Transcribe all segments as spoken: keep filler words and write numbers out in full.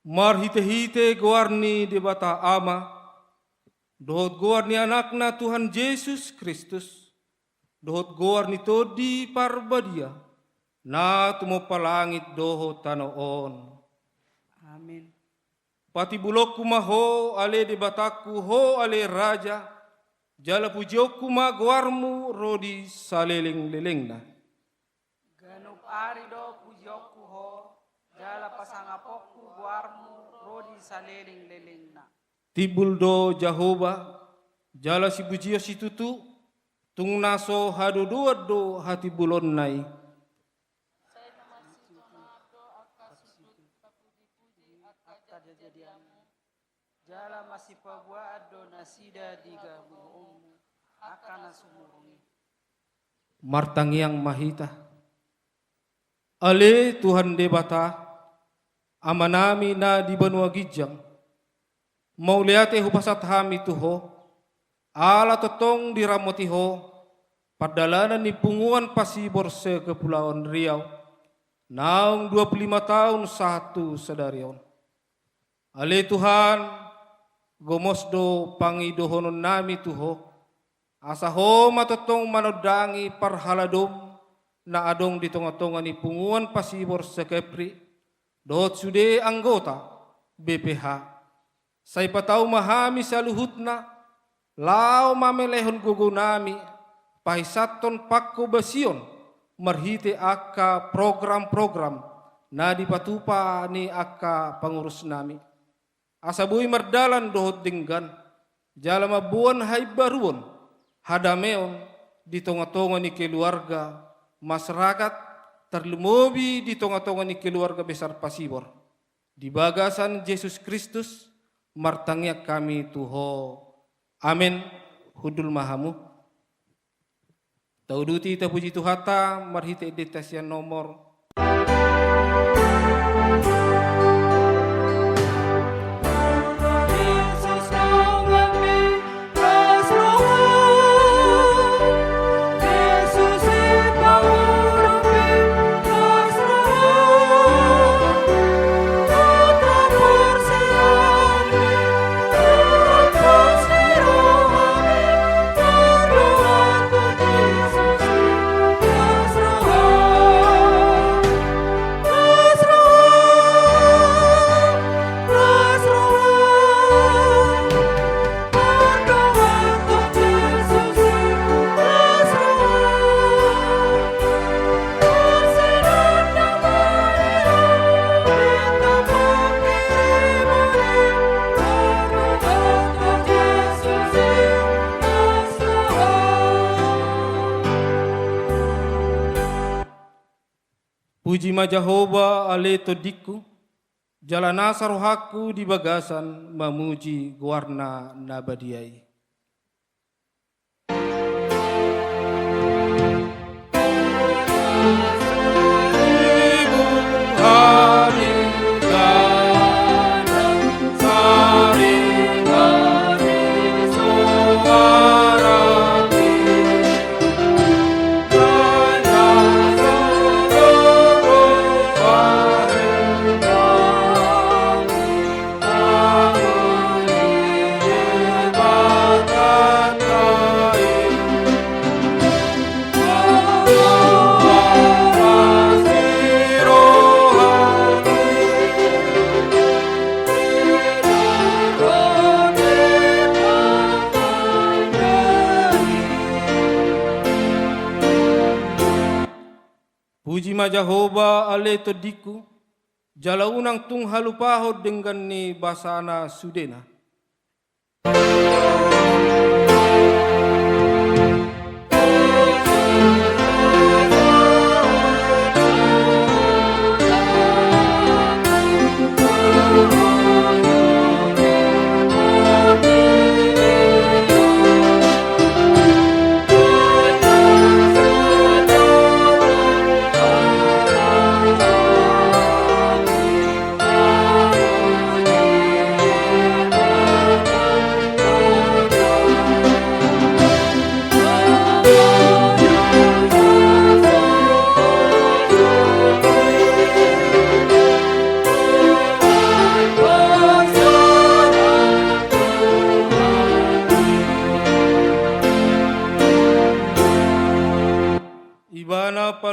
Marhite-hite goar ni Debata Ama, dohot goar ni Anakna Tuhan Jesus Kristus, dohot goar ni Tondi Parbadia, na tumompa langit dohot tano on. Amin. Patibulonku ma Ho, ale Debatangku, Ho, ale Raja, jala pujionku ma goarMu ro di saleleng-lelengna. Ganup ari do pujionku Ho, jala pasangaponku goarMu ro di saleleng-lelengna. Timbul do Jahowa, jala sipujion situtu, tung na so hadodoan do hatimbulonna i. Sai na masitutu do angka sundut papuji-puji angka jajadianMu. Jala masipabuaan do nasida di gamuonMu angka na sumurung i. Martangiang ma hita. Ale Tuhan Debata, Amanami na di banua ginjang, mauliate hupasahat hami tu Ho, ala tongtong diramoti Ho pardalanan ni punguan Pasibor se-Kepulauan Riau, naung dua pulu lima taon sahat tu sadari on. Ale Tuhan, gomos do pangidohononnami tu Ho, asa Ho ma tongtong manondangi parhaladom na adong di tonga-tonga ni punguan Pasibor se-Kepri, dohot sude anggota B P H. Sai patau ma hami saluhutna, laho mamelehon gogonami, pahisathon panghobasion, marhite angka program-program na dipatupa ni angka pangurusnami. Asa boi mardalan dohot denggan, jala mamboan haimbaruon, hadameon, di tonga-tonga ni keluarga, masyarakat, tarlumobi di tonga-tonga ni keluarga besar Pasibor. Di bagasan Jesus Kristus, martangiang hami tu Ho. Amen. Hundul ma hamu. Tauduti tapuji Tuhanta, marhite endenta sian nomor. Puji ma Jahowa, ale tondingku, jala nasa rohangku di bagasan mamuji goarna na badia i. Puji ma Jahowa, ale tondingku, jala unang tung halupahon denggan ni basana sudena.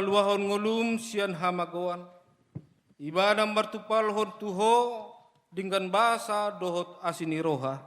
paluahon ngolum sian hamagoan. Ibana martumpalhon tu ho denggan basa dohot asi ni roha.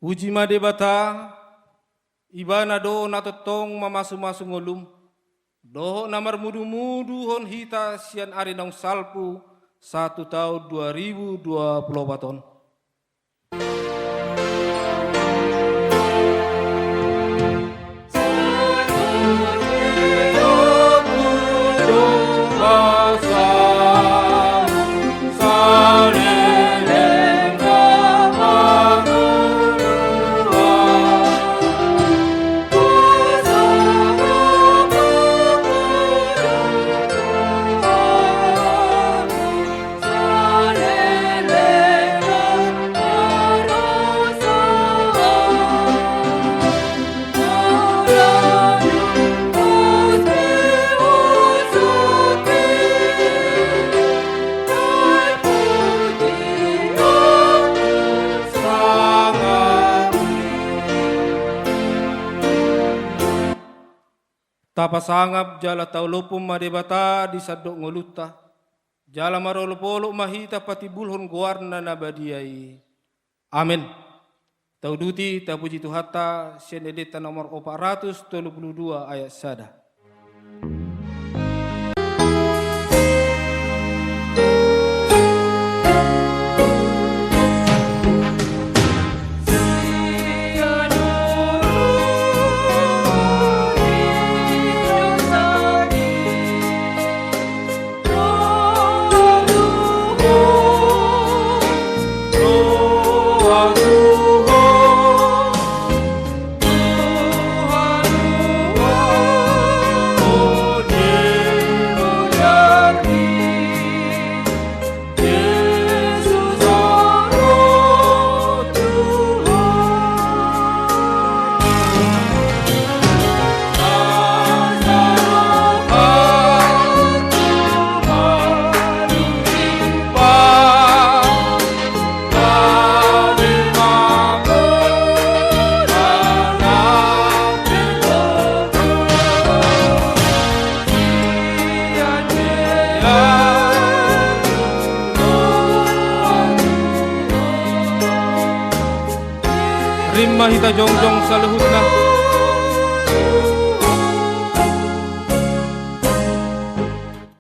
Puji ma Debata, Ibana do na tongtong mamasumasu ngolum, dohot na marmudumuduhon hita sian ari naung salpu sahat tu taon dua ribu dua puluh opat on. Tapasangap jala taolophon ma Debata di sandok ngolunta, jala marolopolop ma hita patimbulhon goarna na badia i. Amen. Tauduti, tapuji Tuhanta sian endenta nomor opat ratus tolu puluh dua ayat sada. Rap ma hita jongjong saluhutna.